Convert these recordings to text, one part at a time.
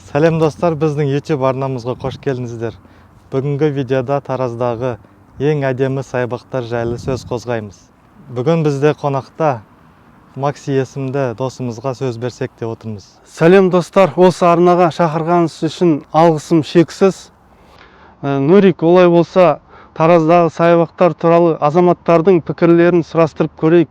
Сәлем достар, біздің YouTube арнамызға қош келдіңіздер. Бүгінгі видеода Тараздағы ең әдемі саябақтар жайлы сөз қозғаймыз. Бүгін бізде қонақта Макси есімді досымызға сөз берсек деп отырмыз. Сәлем достар, осы арнаға шақырғаныңыз үшін алғысым шексіз. Нурик, олай болса, Тараздағы саябақтар туралы азаматтардың пікірлерін сұрастырып көрейік.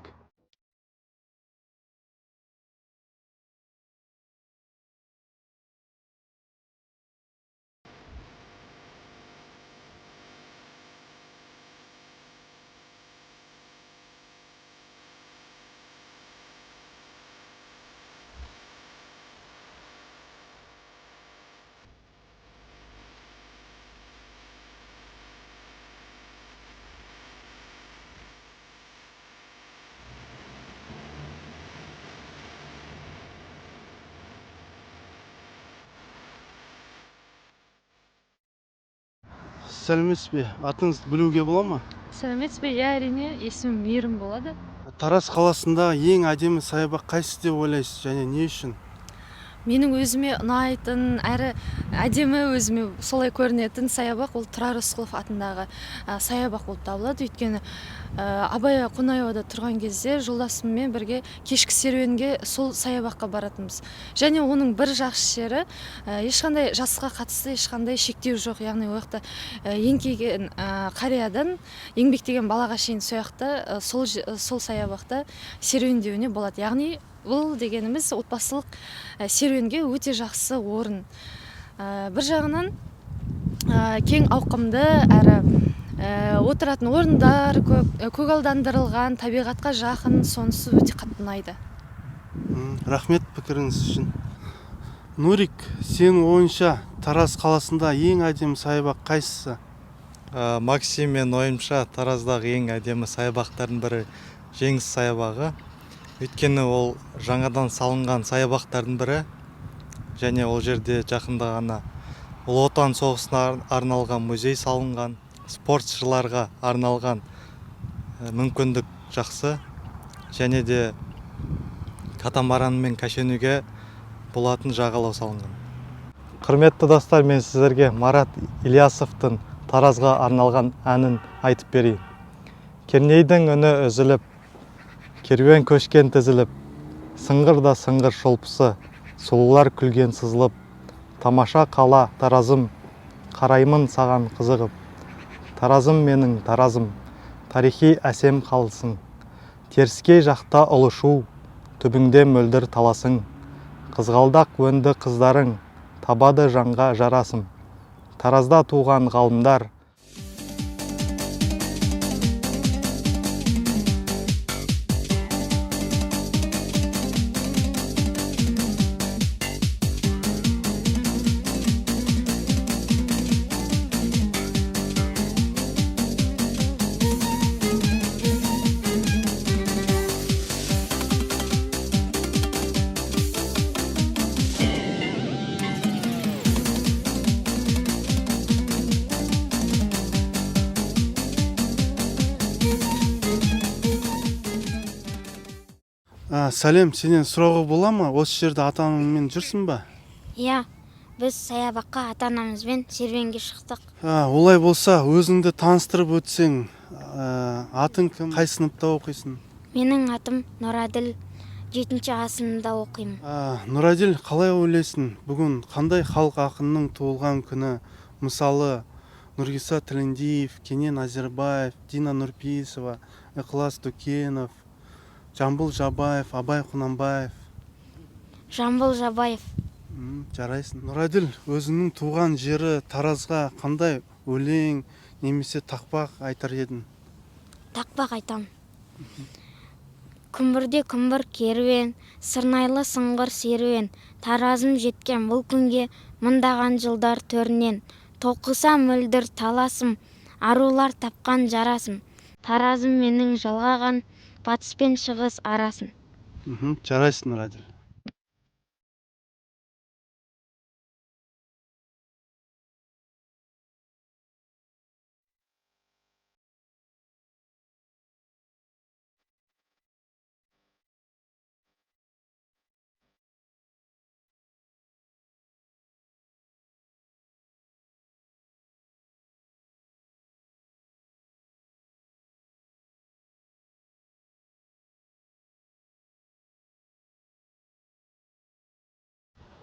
Сәлеметсіз бе? Атыңызды білуге бола ма? Сәлеметсіз бе? Иә, әрине, есімім Мейірім болады. Тараз қаласындағы ең әдемі саябақ қайсысы деп ойлайсыз және не үшін? Менің өзіме ұнайтын, әрі әдемі, өзіме солай көрінетін саябақ ол Тұрар Рысқұлов атындағы саябақ болып табылады. Өйткені Абай Қонаевада тұрған кезде жолдасыммен бірге кешкі серуенге сол саябаққа баратынбыз. Және оның бір жақсы жері, ешқандай жасқа қатысты ешқандай шектеу жоқ. Яғни ол жақта еңкейген қариядан еңбектеген балаға шейін сол жақта, сол саябақта серуендеуіне болады. Яғни бұл дегеніміз отбасылық серуенге өте жақсы орын. Бір жағынан кең ауқымды, әрі отыратын орындар көп, көгалдандырылған, табиғатқа жақын, сонысы өте қатты ұнайды. Рахмет пікіріңіз үшін. Нурик, сенің ойыңша Тараз қаласында ең әдемі саябақ қайсысы? Максим, мен ойымша Тараздағы ең әдемі саябақтардың бірі Жеңіс саябағы. Өйткені ол жаңадан салынған саябақтардың бірі және ол жерде жақында ғана Ұлы Отан соғысына арналған музей салынған, спортшыларға арналған мүмкіндік жақсы және де катамаранмен кешенуге болатын жағалау салынған. Құрметті достар, мен сіздерге Марат Ильясовтың Таразға арналған әнін айтып берейін. Кернейдің үні үзіліп, керуен көшкен тізіліп, сыңғыр да сыңғыр шолпысы, сұлулар күлген сызылып, тамаша қала Таразым, қараймын саған қызығып. Таразым менің Таразым, тарихи әсем қалысың. Теріскей жақта ұлы Шу, түбіңде мөлдір таласың. Қызғалдақ өнді қыздарың, табады жанға жарасым. Таразда туған ғалымдар. Сәлем, сенен сұрауға бола ма? Осы жерде ата-анаңмен жүрсің ба? Иә, біз саябаққа ата-анамызбен серуенге шықтық. Олай болса, өзіңді таныстырып өтсең, атың кім, қай сыныпта оқисың? Менің атым Нұраділ, 7 А сыныбында оқимын. Нұраділ, қалай ойлайсың, бүгін қандай халық ақынының туылған күні? Мысалы, Нұрғиса Тілендиев, Кенен Әзірбаев, Дина Нұрпейісова, Ықылас Дүкенов, Жамбыл Жабаев, Абай Құнанбаев. Жамбыл Жабаев. Жарайсың. Нұраділ, өзіңнің туған жері Таразға қандай өлең немесе тақпақ айтар едің? Тақпақ айтамын. Күмбірде күмбір керуен, сырнайлы сыңғыр серуен, Таразым жеткен бұл күнге мыңдаған жылдар төрінен. Толқыса мөлдір таласым, арулар тапқан жарасым. Таразым менің жалғаған батыс пен шығыс арасын. Жарайсың, Нұраділ.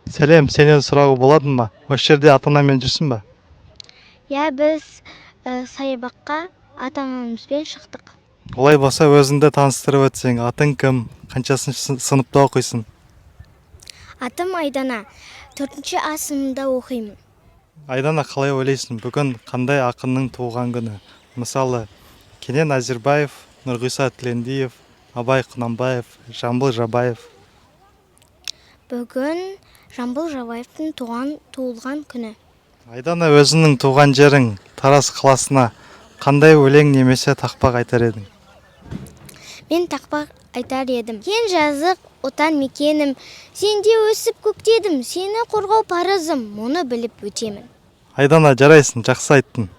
Сәлем, сенен сұрауға болады ма? Осы жерде ата анамен жүрсің ба? Иә, біз саябаққа ата анамызбен шықтық. Олай болса, өзіңді таныстырып өтсең. Атың кім, қаншасыншы сыныпта оқисың? Атым Айдана, төртінші А сыныбында оқимын. Айдана, қалай ойлайсың, бүгін қандай ақынның туған күні? Мысалы, Кенен Әзірбаев, Нұрғиса Тілендиев, Абай Құнанбаев, Жамбыл Жабаев. Бүгін Жамбыл Жабаевтың туылған күні. Айдана, өзіңнің туған жерің Тараз қаласына қандай өлең немесе тақпақ айтар едің? Мен тақпақ айтар едім. Кең жазық отан мекенім, сенде өсіп көктедім, сені қорғау парызым, мұны біліп өтемін. Айдана, жарайсың, жақсы айттың.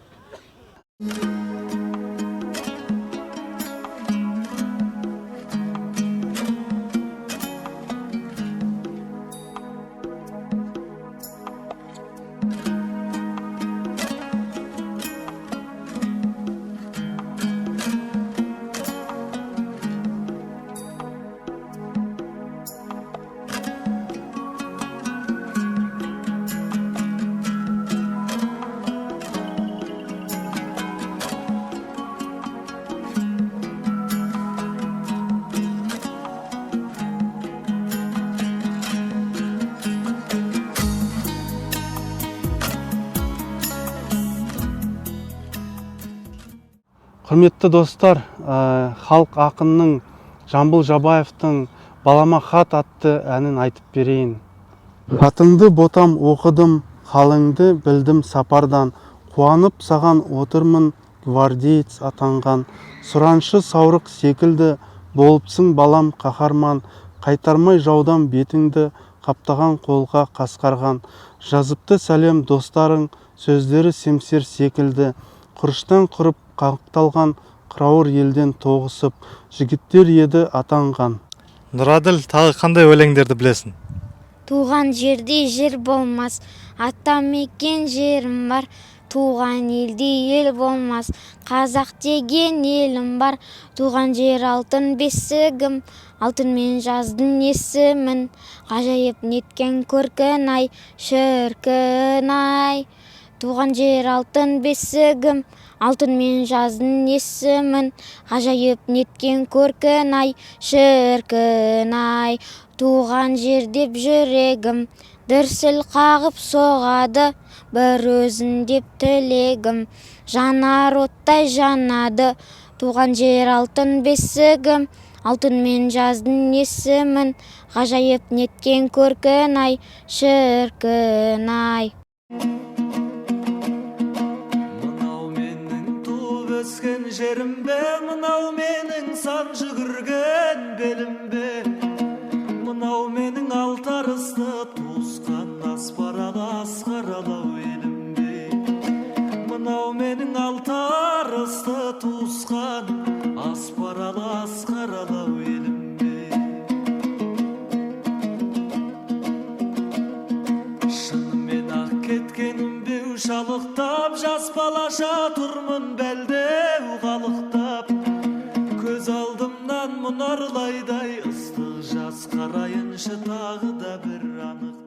Құрметті достар, халық ақынның Жамбыл Жабаевтың «Балама хат» атты әнін айтып берейін. Хатыңды, ботам, оқыдым, халіңді білдім сапардан. Қуанып саған отырмын, гвардеец атанған. Сұраншы саурық секілді болыпсың, балам, қаһарман. Қайтармай жаудан бетіңді, қаптаған қолға қасқарған. Жазыпты сәлем достарың, сөздері семсер секілді. Құрыштан құрып қақталған, қырауыр елден тоғысып, жігіттер еді атанған. Нұраділ, тағы қандай өлеңдерді білесің? Туған жерде жер болмас, ата мекен жерім бар. Туған елде ел болмас, қазақ деген елім бар. Туған жер алтын бесігім, алтынмен жаздың есімін. Ғажайып неткен көркін ай, шіркін ай. Туған жер алтын бесігім, алтынмен жаздың есімін. Ғажайып неткен көркін ай, шіркін ай. Туған жер деп жүрегім дүрсіл қағып соғады. Бір өзің деп тілегім жанар оттай жанады. Туған жер алтын бесігім, алтынмен жаздың есімін. Ғажайып неткен көркін ай, шіркін ай. Мынау менің туып өскен жерім бе, мынау менің сан жүгірген белім бе? Мынау менің алты арысты туысқан Аспаралы, асқаралау елім бе? Мынау менің алты арысты туысқан Аспаралы, асқаралау елім бе? Шынымен ақ кеткенім беу шалықтап, жас балаша тұрмын бәлдеу қалықтап. Көз алдымнан мұнарлайдай ыстық жас, қарайыншы тағы да бір анықтап.